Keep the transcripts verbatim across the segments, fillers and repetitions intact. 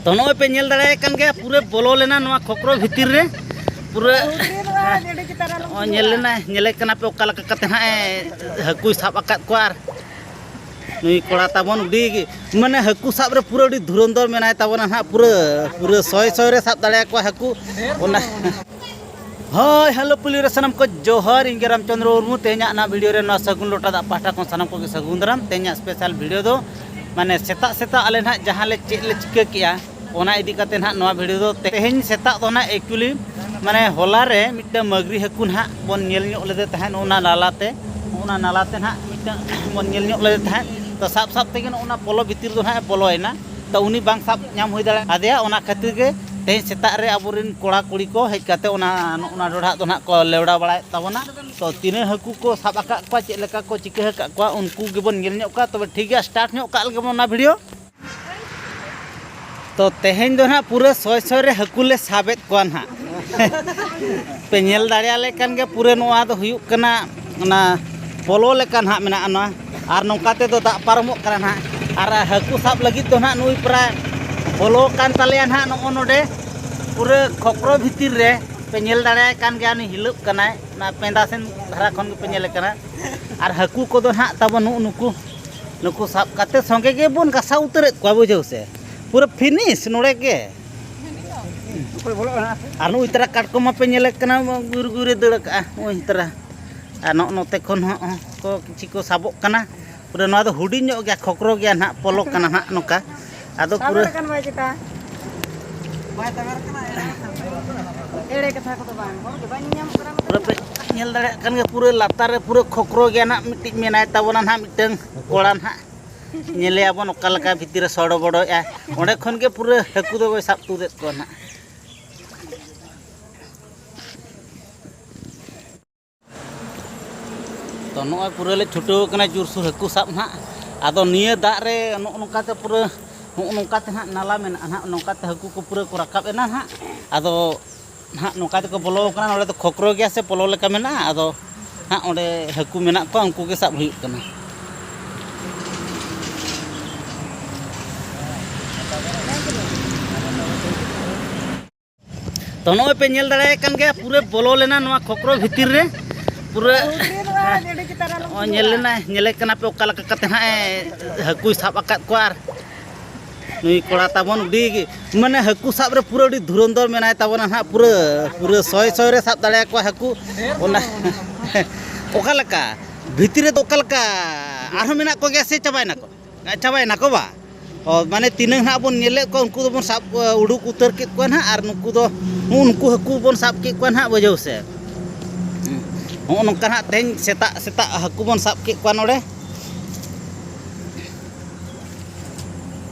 ᱛᱚ, ᱱᱚᱜᱼᱚᱭ ᱯᱮ ᱧᱮᱞ ᱫᱟᱲᱮᱭᱟᱭ ᱠᱟᱱ ᱜᱮᱭᱟ, ᱯᱩᱨᱟᱹ ᱵᱚᱞᱚ ᱞᱮᱱᱟ ᱱᱚᱣᱟ ᱠᱷᱚᱠᱨᱚ ᱵᱷᱤᱛᱤᱨ ᱨᱮ᱾ ᱯᱩᱨᱟᱹ ᱱᱚᱜᱼᱚᱭ ᱧᱮᱞ ᱞᱮᱱᱟ, ᱧᱮᱞᱮ ᱠᱟᱱᱟ ᱯᱮ ᱚᱠᱟ ᱞᱮᱠᱟ ᱠᱟᱛᱮ ᱦᱟᱸᱜ ᱮ ᱦᱟᱹᱠᱩᱭ ᱥᱟᱵ ᱟᱠᱟᱫ ᱠᱚᱣᱟ᱾ ᱟᱨ ᱱᱩᱭ ᱠᱚᱲᱟ ᱛᱟᱵᱚᱱ ᱟᱹᱰᱤ, ᱢᱟᱱᱮ, ᱦᱟᱹᱠᱩ ᱥᱟᱵ ᱨᱮ ᱯᱩᱨᱟᱹ ᱟᱹᱰᱤ ᱫᱷᱩᱨᱟᱱᱫᱷᱚᱨ ᱢᱮᱱᱟᱭ ᱛᱟᱵᱚᱱᱟ ᱦᱟᱸᱜ, ᱯᱩᱨᱟᱹ, ᱯᱩᱨᱟᱹ ᱥᱚᱭ ᱥᱚᱭ ᱨᱮ ᱥᱟᱵ ᱫᱟᱲᱮᱭᱟᱠᱚᱣᱟ ᱦᱟᱹᱠᱩ᱾ ᱚᱱᱟ ᱦᱳᱭ, ᱦᱮᱞᱳ ᱯᱩᱞᱤ ᱨᱮ ᱥᱟᱱᱟᱢ ᱠᱚ ᱡᱚᱦᱟᱨ, ᱤᱧ ᱜᱮ ᱨᱟᱢᱪᱚᱸᱫᱽᱨᱚ ᱢᱩᱨᱢᱩ᱾ ᱛᱮᱦᱮᱧᱟᱜ ᱚᱱᱟ ᱵᱷᱤᱰᱤᱭᱳ ᱨᱮ ᱱᱚᱣᱟ ᱥᱟᱹᱜᱩᱱ ᱞᱚᱴᱟ ᱫᱟᱜ ᱯᱟᱦᱴᱟ ᱠᱷᱚᱱ ᱥᱟᱱᱟᱢ ᱠᱚᱜᱮ ᱥᱟᱹᱜᱩᱱ ᱫᱟᱨᱟᱢ᱾ ᱛᱮᱦᱮᱧᱟᱜ ᱥᱯᱮᱥᱟᱞ ᱵᱷᱤᱰᱤᱭᱳ ᱫᱚ, ᱢᱟᱱᱮ, ᱥᱮᱛᱟᱜ ᱥᱮᱛᱟᱜ ᱟᱞᱮ ᱱᱟᱦᱟᱜ ᱡᱟᱦᱟᱸ ᱞᱮ, ᱪᱮᱫ ᱞᱮ ᱪᱤᱠᱟᱹ ᱠᱮᱜᱼᱟ, ᱚᱱᱟ ᱤᱫᱤ ᱠᱟᱛᱮ ᱱᱟᱦᱟᱜ ᱱᱚᱣᱟ ᱵᱷᱤᱰᱤᱭᱳ ᱫᱚ᱾ ᱛᱮᱦᱮᱧ ᱥᱮᱛᱟᱜ ᱫᱚ ᱱᱟᱦᱟᱜ actually, ᱢᱟᱱᱮ, ᱦᱚᱞᱟ ᱨᱮ ᱢᱤᱫᱴᱟᱝ ᱢᱟᱹᱜᱽᱨᱤ ᱦᱟᱹᱠᱩ ᱱᱟᱦᱟᱜ ᱵᱚᱱ ᱧᱮᱞ ᱧᱚᱜ ᱞᱮᱫᱮ ᱛᱟᱦᱮᱸᱫ, ᱚᱱᱟ ᱱᱟᱞᱟ ᱛᱮ, ᱚᱱᱟ ᱱᱟᱞᱟ ᱛᱮ ᱱᱟᱦᱟᱜ ᱢᱤᱫᱴᱟᱝ ᱵᱚᱱ ᱧᱮᱞ ᱧᱚᱜ ᱞᱮᱫᱮ ᱛᱟᱦᱮᱸᱫ᱾ ᱛᱚ, ᱥᱟᱵ ᱥᱟᱵ ᱛᱮᱜᱮ ᱱᱚᱜᱼᱚ ᱱᱟ ᱯᱚᱞᱚ ᱵᱷᱤᱛᱤᱨ ᱫᱚ ᱱᱟᱦᱟᱜ ᱮ ᱵᱚᱞᱚᱭᱮᱱᱟ᱾ ᱛᱚ, ᱩᱱᱤ ᱵᱟᱝ ᱥᱟᱵ ᱧᱟᱢ ᱦᱩᱭ ᱫᱟᱲᱮ ᱟᱫᱮᱭᱟ, ᱚᱱᱟ ᱠᱷᱟᱹᱛᱤᱨ ᱜᱮ ᱛᱮᱦᱮᱧ ᱥᱮᱛᱟᱜ ᱨᱮ ᱟᱵᱚᱨᱮᱱ ᱠᱚᱲᱟ ᱠᱩᱲᱤ ᱠᱚ ᱦᱮᱡ ᱠᱟᱛᱮ ᱚᱱᱟ, ᱱᱚᱜᱼᱚ ᱱᱟ ᱰᱚᱰᱷᱟᱜ ᱫᱚ ᱱᱟᱦᱟᱜ ᱠᱚ ᱞᱮᱣᱲᱟ ᱵᱟᱲᱟᱭᱮᱫ ᱛᱟᱵᱚᱱᱟ᱾ ᱛᱚ, ᱛᱤᱱᱟᱹᱜ ᱦᱟᱹᱠᱩ ᱠᱚ ᱥᱟᱵ ᱟᱠᱟᱫ ᱠᱚᱣᱟ, ᱪᱮᱫ ᱞᱮᱠᱟ ᱠᱚ ᱪᱤᱠᱟᱹ ᱟᱠᱟᱫ ᱠᱚᱣᱟ, ᱩᱱᱠᱩ ᱜᱮᱵᱚᱱ ᱧᱮᱞ ᱧᱚᱜ ᱠᱚᱣᱟ᱾ ᱛᱚᱵᱮ ᱴᱷᱤᱠ ᱜᱮᱭᱟ, ᱥᱴᱟᱨᱴ ᱧᱚᱜ ᱠᱟᱜ ᱞᱮᱜᱮ ᱵᱚᱱ ᱚᱱᱟ ᱵᱷᱤᱰᱤᱭᱳ᱾ ᱛᱚ, ᱛᱮᱦᱮᱧ ᱫᱚ ᱱᱟᱦᱟᱜ ᱯᱩᱨᱟᱹ ᱥᱚᱭ ᱥᱚᱭ ᱨᱮ ᱦᱟᱹᱠᱩ ᱞᱮ ᱥᱟᱵᱮᱫ ᱠᱚᱣᱟ ᱱᱟᱦᱟᱜ᱾ ᱯᱮ ᱧᱮᱞ ᱫᱟᱲᱮᱭᱟᱞᱮ ᱠᱟᱱ ᱜᱮᱭᱟ, ᱯᱩᱨᱟᱹ ᱱᱚᱣᱟ ᱫᱚ ᱦᱩᱭᱩᱜ ᱠᱟᱱᱟ ᱚᱱᱟ ᱯᱚᱞᱚ ᱞᱮᱠᱟ ᱱᱟᱦᱟᱜ ᱢᱮᱱᱟᱜᱼᱟ ᱱᱚᱣᱟ᱾ ᱟᱨ ᱱᱚᱝᱠᱟ ᱛᱮᱫᱚ ᱫᱟᱜ ᱯᱟᱨᱚᱢᱚᱜ ᱠᱟᱱᱟ ᱱᱟᱦᱟᱜ᱾ ᱟᱨ ᱦᱟᱹᱠᱩ ᱥᱟᱵ ᱞᱟᱹᱜᱤᱫ ᱫᱚ ᱱᱟᱦᱟᱜ ᱱᱩᱭ ᱯᱨᱟᱭ ᱵᱚᱞᱚ ᱟᱠᱟᱱ ᱛᱟᱞᱮᱭᱟ ᱱᱟᱦᱟᱜ ᱱᱚᱜᱼᱚ ᱱᱚᱰᱮ ᱯᱩᱨᱟᱹ ᱠᱷᱚᱠᱨᱚ ᱵᱷᱤᱛᱤᱨ ᱨᱮ᱾ ᱯᱮ ᱧᱮᱞ ᱫᱟᱲᱮᱭᱟᱭ ᱠᱟᱱ ᱜᱮᱭᱟ, ᱩᱱᱤ ᱦᱤᱞᱟᱹᱜ ᱠᱟᱱᱟᱭ, ᱚᱱᱟ ᱯᱮᱸᱫᱟ ᱥᱮᱱ ᱫᱷᱟᱨᱟ ᱠᱷᱚᱱ ᱜᱮᱯᱮ ᱧᱮᱞᱮ ᱠᱟᱱᱟ᱾ ᱟᱨ ᱦᱟᱹᱠᱩ ᱠᱚᱫᱚ ᱱᱟᱦᱟᱜ ᱛᱟᱵᱚ ᱱᱩᱜᱼᱩ ᱱᱩᱠᱩ, ᱱᱩᱠᱩ ᱥᱟᱵ ᱠᱟᱛᱮ ᱥᱚᱸᱜᱮ ᱜᱮᱵᱚᱱ ᱜᱟᱥᱟᱣ ᱩᱛᱟᱹᱨᱮᱫ ᱠᱚᱣᱟ, ᱵᱩᱡᱷᱟᱹᱣ ᱥᱮ᱾ ᱯᱩᱨᱟᱹ ᱯᱷᱤᱱᱤᱥ ᱱᱚᱰᱮ ᱜᱮ᱾ ᱟᱨ ᱱᱩᱜᱼᱩᱭ ᱛᱟᱨᱟ ᱠᱟᱴᱠᱚᱢ ᱢᱟᱯᱮ ᱧᱮᱞᱮᱫ ᱠᱟᱱᱟ, ᱜᱩᱨ ᱜᱩᱨᱮ ᱫᱟᱹᱲ ᱠᱟᱜᱼᱟ, ᱱᱩᱜᱼᱩᱭ ᱛᱟᱨᱟ᱾ ᱟᱨ ᱱᱚᱜᱼᱚ ᱱᱚᱛᱮ ᱠᱷᱚᱱ ᱦᱚᱸ ᱠᱚ ᱠᱤᱪᱷᱤ ᱠᱚ ᱥᱟᱵᱚᱜ ᱠᱟᱱᱟ᱾ ᱯᱩᱨᱟᱹ ᱱᱚᱣᱟ ᱫᱚ ᱦᱩᱰᱤᱧ ᱧᱚᱜ ᱜᱮᱭᱟ, ᱠᱷᱚᱠᱨᱚ ᱜᱮᱭᱟ ᱱᱟᱦᱟᱜ, ᱯᱚᱞᱚ ᱠᱟᱱᱟ ᱱᱟᱦᱟᱜ ᱱᱚᱝᱠᱟ᱾ ᱟᱫᱚ ᱯᱩᱨᱟᱹ ᱮᱲᱮ ᱠᱟᱛᱷᱟ ᱠᱚᱫᱚ ᱵᱟᱝ, ᱦᱚᱲ ᱜᱮ ᱵᱟᱝ ᱧᱮᱧᱟᱢᱚᱜ ᱠᱟᱱᱟ ᱱᱚᱛᱮ᱾ ᱯᱩᱨᱟᱹ ᱯᱮ ᱧᱮᱞ ᱫᱟᱲᱮᱭᱟᱜ ᱠᱟᱱ ᱜᱮᱭᱟ, ᱯᱩᱨᱟᱹ ᱞᱟᱛᱟᱨ ᱨᱮ ᱯᱩᱨᱟᱹ ᱠᱷᱚᱠᱨᱚ ᱜᱮᱭᱟ ᱱᱟᱦᱟᱜ, ᱢᱤᱫᱴᱤᱡ ᱢᱮᱱᱟᱭ ᱛᱟᱵᱚᱱᱟ ᱱᱟᱦᱟᱜ, ᱢᱤᱫᱴᱟᱝ ᱠᱚᱲᱟ ᱱᱟᱦᱟᱜ᱾ ᱧᱮᱞᱮᱭᱟᱵᱚᱱ ᱚᱠᱟ ᱞᱮᱠᱟ ᱵᱷᱤᱛᱤᱨ ᱨᱮ ᱥᱚᱲᱚ ᱵᱚᱲᱚᱭᱮᱜᱼᱟ᱾ ᱚᱸᱰᱮ ᱠᱷᱚᱱ ᱜᱮ ᱯᱩᱨᱟᱹ ᱦᱟᱹᱠᱩ ᱫᱚ ᱥᱟᱵ ᱛᱩᱫᱮᱫ ᱠᱚᱣᱟ ᱱᱟᱦᱟᱜ᱾ ᱛᱚ, ᱱᱚᱜᱼᱚᱭ ᱯᱩᱨᱟᱹ ᱞᱮ ᱪᱷᱩᱴᱟᱹᱣ ᱠᱟᱱᱟ ᱡᱳᱨᱥᱳᱨ ᱦᱟᱹᱠᱩ ᱥᱟᱵ ᱱᱟᱦᱟᱜ᱾ ᱟᱫᱚ ᱱᱤᱭᱟᱹ ᱫᱟᱜ ᱨᱮ ᱱᱚᱜᱼᱚ ᱱᱚᱝᱠᱟ ᱛᱮ ᱯᱩᱨᱟᱹ, ᱱᱚᱜᱼᱚ ᱱᱚᱝᱠᱟ ᱛᱮ ᱱᱟᱦᱟᱜ ᱱᱟᱞᱟ ᱢᱮᱱᱟᱜᱼᱟ ᱱᱟᱦᱟᱜ, ᱱᱚᱝᱠᱟ ᱛᱮ ᱦᱟᱹᱠᱩ ᱠᱚ ᱯᱩᱨᱟᱹ ᱠᱚ ᱨᱟᱠᱟᱵ ᱮᱱᱟ ᱱᱟᱦᱟᱜ᱾ ᱟᱫᱚ ᱱᱟᱦᱟᱜ ᱱᱚᱝᱠᱟ ᱛᱮᱠᱚ ᱵᱚᱞᱚ ᱟᱠᱟᱱᱟ᱾ ᱱᱚᱰᱮ ᱫᱚ ᱠᱷᱚᱠᱨᱚ ᱜᱮᱭᱟ ᱥᱮ ᱯᱚᱞᱚ ᱞᱮᱠᱟ ᱢᱮᱱᱟᱜᱼᱟ, ᱟᱫᱚ ᱱᱟᱦᱟᱜ ᱚᱸᱰᱮ ᱦᱟᱹᱠᱩ ᱢᱮᱱᱟᱜ ᱠᱚᱣᱟ, ᱩᱱᱠᱩ ᱜᱮ ᱥᱟᱵ ᱦᱩᱭᱩᱜ ᱠᱟᱱᱟ᱾ ᱛᱚ, ᱱᱚᱜᱼᱚᱭ ᱯᱮ ᱧᱮᱞ ᱫᱟᱲᱮᱭᱟᱭ ᱠᱟᱱ ᱜᱮᱭᱟ, ᱯᱩᱨᱟᱹ ᱵᱚᱞᱚ ᱞᱮᱱᱟ ᱱᱚᱣᱟ ᱠᱷᱚᱠᱨᱚ ᱵᱷᱤᱛᱤᱨ ᱨᱮ, ᱯᱩᱨᱟᱹ᱾ ᱱᱚᱜᱼᱚᱭ ᱧᱮᱞ ᱞᱮᱱᱟ, ᱧᱮᱞᱮ ᱠᱟᱱᱟ ᱯᱮ ᱚᱠᱟ ᱞᱮᱠᱟ ᱠᱟᱛᱮ ᱦᱟᱸᱜ ᱮ ᱦᱟᱹᱠᱩᱭ ᱥᱟᱵ ᱟᱠᱟᱫ ᱠᱚᱣᱟ᱾ ᱟᱨ ᱱᱩᱭ ᱠᱚᱲᱟ ᱛᱟᱵᱚᱱ ᱟᱹᱰᱤ, ᱢᱟᱱᱮ, ᱦᱟᱹᱠᱩ ᱥᱟᱵ ᱨᱮ ᱯᱩᱨᱟᱹ ᱟᱹᱰᱤ ᱫᱷᱩᱨᱚᱱᱫᱷᱚᱨ ᱢᱮᱱᱟᱭ ᱛᱟᱵᱚᱱᱟ ᱱᱟᱦᱟᱜ, ᱯᱩᱨᱟᱹ, ᱯᱩᱨᱟᱹ ᱥᱚᱭ ᱥᱚᱭ ᱨᱮ ᱥᱟᱵ ᱫᱟᱲᱮᱭᱟᱠᱚᱣᱟ ᱦᱟᱹᱠᱩ᱾ ᱚᱱᱟ ᱚᱠᱟ ᱞᱮᱠᱟ ᱵᱷᱤᱛᱤᱨ ᱨᱮᱫᱚ ᱚᱠᱟ ᱞᱮᱠᱟ ᱟᱨᱦᱚᱸ ᱢᱮᱱᱟᱜ ᱠᱚᱜᱮᱭᱟ ᱥᱮ ᱪᱟᱵᱟᱭᱮᱱᱟ ᱠᱚ? ᱪᱟᱵᱟᱭᱮᱱᱟ ᱠᱚ ᱵᱟ? ᱚ, ᱢᱟᱱᱮ, ᱛᱤᱱᱟᱹᱝ ᱦᱟᱸᱜ ᱵᱚᱱ ᱧᱮᱞᱮᱫ ᱠᱚᱣᱟ, ᱩᱱᱠᱩ ᱫᱚᱵᱚᱱ ᱥᱟᱵ, ᱩᱰᱩᱠ ᱩᱛᱟᱹᱨ ᱠᱮᱫ ᱠᱚᱣᱟ ᱱᱟᱦᱟᱜ, ᱟᱨ ᱱᱩᱠᱩ ᱫᱚ, ᱱᱩᱜᱼᱩ ᱱᱩᱠᱩ ᱦᱟᱹᱠᱩ ᱵᱚᱱ ᱥᱟᱵ ᱠᱮᱫ ᱠᱚᱣᱟ ᱱᱟᱦᱟᱜ, ᱵᱩᱡᱷᱟᱹᱣ ᱥᱮ᱾ ᱦᱩᱸ᱾ ᱱᱚᱜᱼᱚ ᱱᱚᱝᱠᱟ ᱱᱟᱦᱟᱜ ᱛᱮᱦᱮᱧ ᱥᱮᱛᱟᱜ ᱥᱮᱛᱟᱜ ᱦᱟᱹᱠᱩ ᱵᱚᱱ ᱥᱟᱵ ᱠᱮᱫ ᱠᱚᱣᱟ ᱱᱚᱰᱮ᱾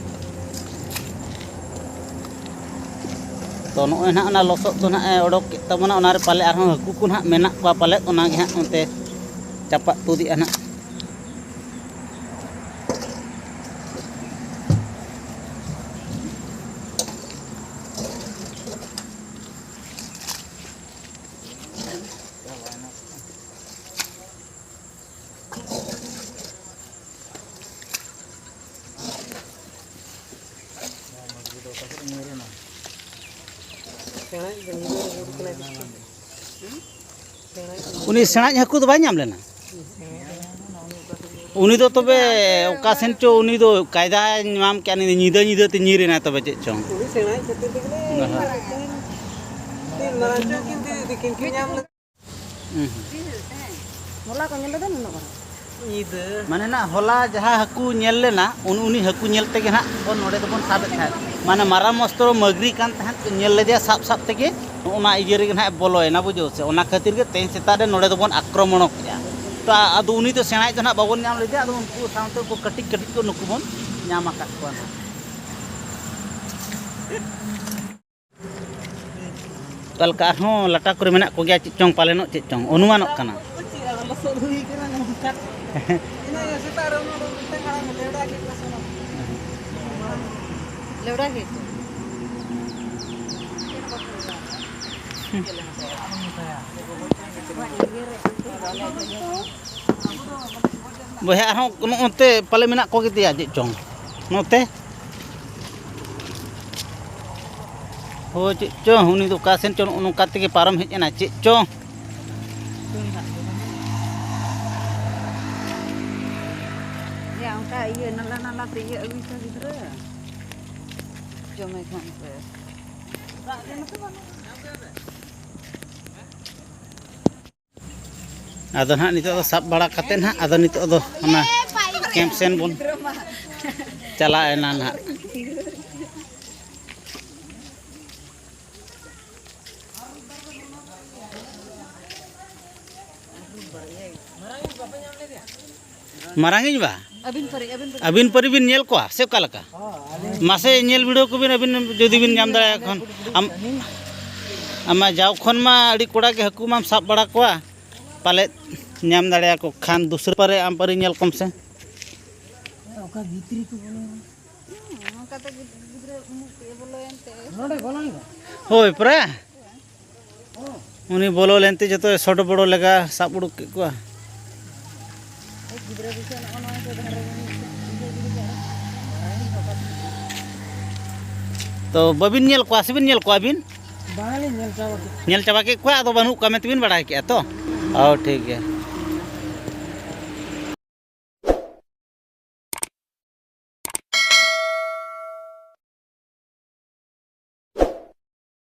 ᱛᱚ, ᱱᱚᱜᱼᱚᱭ ᱱᱟᱦᱟᱜ ᱚᱱᱟ ᱞᱚᱥᱚᱫ ᱫᱚ ᱱᱟᱦᱟᱜ ᱮ ᱚᱰᱚᱠ ᱠᱮᱫ ᱛᱟᱵᱚᱱᱟ, ᱚᱱᱟᱨᱮ ᱯᱟᱞᱮ ᱟᱨᱦᱚᱸ ᱦᱟᱹᱠᱩ ᱠᱚ ᱱᱟᱦᱟᱜ ᱢᱮᱱᱟᱜ ᱠᱚᱣᱟ ᱯᱟᱞᱮᱫ, ᱚᱱᱟᱜᱮ ᱦᱟᱸᱜ ᱚᱱᱛᱮ ᱪᱟᱯᱟᱫ ᱛᱩᱫᱮᱜᱼᱟ ᱱᱟᱦᱟᱜ᱾ ᱩᱱᱤ ᱥᱮᱬᱟᱧ ᱦᱟᱹᱠᱩ ᱫᱚ ᱵᱟᱭ ᱧᱟᱢ ᱞᱮᱱᱟ? ᱩᱱᱤ ᱫᱚ ᱛᱚᱵᱮ ᱚᱠᱟ ᱥᱮᱱ ᱪᱚ, ᱩᱱᱤ ᱫᱚ ᱠᱟᱭᱫᱟᱭ ᱧᱟᱢ ᱠᱮᱜᱼᱟ, ᱩᱱᱤ ᱫᱚ ᱧᱤᱫᱟᱹ ᱧᱤᱫᱟᱹ ᱛᱮ ᱧᱤᱨ ᱮᱱᱟᱭ ᱛᱚᱵᱮ ᱪᱮᱫ ᱪᱚᱝ᱾ ᱩᱱᱤ ᱥᱮᱬᱟᱭ ᱠᱷᱟᱹᱛᱤᱨ ᱛᱮᱜᱮ ᱞᱮ ᱦᱮᱸ᱾ ᱛᱤᱱ ᱢᱟᱨᱟᱝ ᱪᱚ ᱠᱤᱱ ᱫᱤᱫᱤ ᱛᱤᱠᱤᱱ ᱠᱤᱱ ᱧᱟᱢ ᱞᱮᱫᱟ᱾ ᱦᱩᱸ᱾ ᱦᱚᱞᱟ ᱠᱚ ᱧᱮᱞ ᱞᱮᱫᱟ ᱱᱩᱱᱟᱹᱜ ᱢᱟᱨᱟᱝ᱾ ᱧᱤᱫᱟᱹ᱾ ᱢᱟᱱᱮ ᱱᱟᱜ ᱦᱚᱞᱟ ᱡᱟᱦᱟᱸ ᱦᱟᱹᱠᱩ ᱧᱮᱞ ᱞᱮᱱᱟ, ᱩᱱ-, ᱩᱱᱤ ᱦᱟᱹᱠᱩ ᱧᱮᱞ ᱛᱮᱜᱮ ᱱᱟᱜ ᱵᱚᱱ ᱱᱚᱰᱮ ᱫᱚᱵᱚᱱ ᱥᱟᱵᱮᱫ ᱛᱟᱦᱮᱸᱫ᱾ ᱢᱟᱱᱮ ᱢᱟᱨᱟᱝ ᱢᱚᱥᱛᱨᱚ ᱢᱟᱹᱜᱽᱨᱤ ᱠᱟᱱ ᱛᱟᱦᱮᱸᱫ, ᱧᱮᱞ ᱞᱮᱫᱮᱭᱟ ᱥᱟᱵ ᱥᱟᱵ ᱛᱮᱜᱮ ᱱᱚᱜᱼᱚ ᱱᱟ ᱤᱭᱟᱹ ᱨᱮᱜᱮ ᱱᱟᱜ ᱵᱚᱞᱚᱭᱮᱱᱟ, ᱵᱩᱡᱷᱟᱹᱣ ᱥᱮ᱾ ᱚᱱᱟ ᱠᱷᱟᱹᱛᱤᱨ ᱜᱮ ᱛᱮᱦᱮᱧ ᱥᱮᱛᱟᱜ ᱨᱮ ᱱᱚᱰᱮ ᱫᱚᱵᱚᱱ ᱟᱠᱨᱚᱢᱚᱬᱚ ᱠᱮᱜᱼᱟ᱾ ᱛᱚ, ᱟᱫᱚ ᱩᱱᱤ ᱫᱚ ᱥᱮᱬᱟᱭᱤᱡ ᱫᱚ ᱱᱟᱜ ᱵᱟᱵᱚᱱ ᱧᱟᱢ ᱞᱮᱫᱮᱭᱟ, ᱟᱫᱚ ᱩᱱᱠᱩ ᱥᱟᱶᱛᱮ ᱩᱱᱠᱩ ᱠᱟᱹᱴᱤᱡ ᱠᱟᱹᱴᱤᱡ ᱠᱚ ᱱᱩᱠᱩ ᱵᱚᱱ ᱧᱟᱢ ᱟᱠᱟᱫ ᱠᱚᱣᱟ ᱱᱟᱜ᱾ ᱚᱠᱟ ᱞᱮᱠᱟ ᱟᱨᱦᱚᱸ ᱞᱟᱴᱟ ᱠᱚᱨᱮ ᱢᱮᱱᱟᱜ ᱠᱚᱜᱮᱭᱟ ᱪᱮᱫ ᱪᱚᱝ ᱯᱟᱞᱮᱱᱚᱜ, ᱪᱮᱫ ᱪᱚᱝ ᱚᱱᱩᱢᱟᱱᱚᱜ ᱠᱟᱱᱟ᱾ ᱞᱚᱥᱚᱫ ᱦᱩᱭ ᱠᱟᱱᱟ ᱱᱚᱝᱠᱟ᱾ ᱤᱱᱟᱹ ᱥᱮᱛᱟᱜ ᱨᱮ ᱩᱱᱟᱹᱜ ᱢᱤᱫᱴᱟᱝ ᱟᱲᱟᱜ ᱞᱮᱣᱲᱟ ᱠᱮᱫ ᱠᱚᱣᱟ ᱥᱮ ᱵᱟᱝ? ᱞᱮᱣᱲᱟ ᱜᱮ᱾ ᱵᱚᱭᱦᱟ, ᱟᱨᱦᱚᱸ ᱱᱚᱜᱼᱚ ᱱᱚᱛᱮ ᱯᱟᱞᱮ ᱢᱮᱱᱟᱜ ᱠᱚᱜᱮ ᱛᱮᱭᱟ ᱪᱮᱫ ᱪᱚᱝ ᱱᱚᱛᱮ᱾ ᱦᱳᱭ, ᱪᱮᱫ ᱪᱚ, ᱩᱱᱤ ᱫᱚ ᱚᱠᱟ ᱥᱮᱱ ᱪᱚ ᱱᱚᱜᱼᱚ ᱱᱚᱝᱠᱟ ᱛᱮᱜᱮ ᱯᱟᱨᱚᱢ ᱦᱮᱡ ᱮᱱᱟ, ᱪᱮᱫ ᱪᱚ᱾ ᱭᱟ, ᱚᱱᱠᱟ ᱤᱭᱟᱹ ᱱᱟᱞᱟ ᱱᱟᱞᱟ ᱛᱮ ᱤᱭᱟᱹ ᱟᱹᱜᱩᱭ ᱛᱟ ᱜᱤᱫᱽᱨᱟᱹ᱾ ᱡᱚᱢᱮ ᱠᱷᱟᱱ ᱯᱮ᱾ ᱫᱟᱜ ᱜᱮ ᱱᱚᱛᱮ ᱵᱟᱹᱱᱩᱜᱼᱟ᱾ ᱟᱫᱚ ᱱᱟᱦᱟᱜ ᱱᱤᱛᱚᱜ ᱫᱚ ᱥᱟᱵ ᱵᱟᱲᱟ ᱠᱟᱛᱮ ᱱᱟᱦᱟᱜ, ᱟᱫᱚ ᱱᱤᱛᱚᱜ ᱫᱚ ᱚᱱᱟ ᱠᱮᱢᱯ ᱥᱮᱱ ᱵᱚᱱ ᱪᱟᱞᱟᱣ ᱮᱱᱟ ᱱᱟᱦᱟᱜ᱾ ᱢᱟᱨᱟᱝᱤᱧ ᱵᱟ, ᱟᱹᱵᱤᱱ ᱯᱟᱹᱨᱤ, ᱟᱹᱵᱤᱱ ᱯᱟᱹᱨᱤ᱾ ᱟᱹᱵᱤᱱ ᱯᱟᱹᱨᱤ ᱵᱤᱱ ᱧᱮᱞ ᱠᱚᱣᱟ ᱥᱮ ᱚᱠᱟ ᱞᱮᱠᱟ? ᱢᱟᱥᱮ ᱧᱮᱞ ᱵᱤᱰᱟᱹᱣ ᱠᱚᱵᱤᱱ ᱟᱹᱵᱤᱱ, ᱡᱩᱫᱤ ᱵᱤᱱ ᱧᱟᱢ ᱫᱟᱲᱮᱭᱟᱜ ᱠᱷᱟᱱ᱾ ᱟᱢ, ᱟᱢ ᱢᱟ ᱡᱟᱣ ᱠᱷᱚᱱ ᱢᱟ ᱟᱹᱰᱤ ᱠᱚᱲᱟ ᱜᱮ ᱦᱟᱹᱠᱩ ᱢᱟᱢ ᱥᱟᱵ ᱵᱟᱲᱟ ᱠᱚᱣᱟ, ᱯᱟᱞᱮᱫ ᱧᱟᱢ ᱫᱟᱲᱮᱭᱟᱠᱚ ᱠᱷᱟᱱ᱾ ᱫᱩᱥᱨᱟᱹ ᱯᱟᱨᱮ ᱟᱢ ᱯᱟᱹᱨᱤ ᱧᱮᱞ ᱠᱚᱢ ᱥᱮ᱾ ᱚᱠᱟ ᱵᱷᱤᱛᱨᱤ ᱠᱚ ᱵᱚᱞᱚ᱾ ᱦᱩᱸ, ᱚᱱᱠᱟ ᱛᱮ ᱜᱤᱫ-, ᱜᱤᱫᱽᱨᱟᱹ ᱩᱢᱩᱜ ᱛᱮ ᱵᱚᱞᱚᱭᱮᱱ ᱛᱮ᱾ ᱱᱚᱰᱮ ᱵᱚᱞᱚᱭᱮᱱᱟ? ᱦᱳᱭ, ᱯᱨᱟ᱾ ᱩᱱᱤ ᱵᱚᱞᱚ ᱞᱮᱱᱛᱮ ᱡᱚᱛᱚ ᱥᱚᱰᱚ ᱵᱚᱲᱚ ᱞᱮᱠᱟ ᱥᱟᱵ ᱩᱰᱩᱠ ᱠᱮᱫ ᱠᱚᱣᱟ᱾ ᱜᱤᱫᱽᱨᱟᱹ ᱵᱤᱥᱚᱭ ᱱᱚᱜᱼᱚ ᱱᱚᱣᱟ ᱠᱚ ᱫᱷᱟᱨᱮ ᱨᱮ ᱤᱭᱟᱹ ᱜᱤᱰᱤ ᱠᱟᱜᱼᱟ᱾ ᱛᱚ ᱵᱟᱹᱵᱤᱱ ᱧᱮᱞ ᱠᱚᱣᱟ ᱥᱮᱵᱤᱱ ᱧᱮᱞ ᱠᱚᱣᱟ ᱟᱹᱵᱤᱱ? ᱵᱟᱝᱞᱤᱧ ᱧᱮᱞ ᱪᱟᱵᱟ ᱠᱮᱫ᱾ ᱧᱮᱞ ᱪᱟᱵᱟ ᱠᱮᱫ ᱠᱚᱣᱟ, ᱟᱫᱚ ᱵᱟᱹᱱᱩᱜ ᱠᱚᱣᱟ ᱢᱮᱱᱛᱮᱵᱤᱱ ᱵᱟᱲᱟᱭ ᱠᱮᱫᱼᱟ ᱛᱚ? ᱚ, ᱴᱷᱤᱠ ᱜᱮᱭᱟ᱾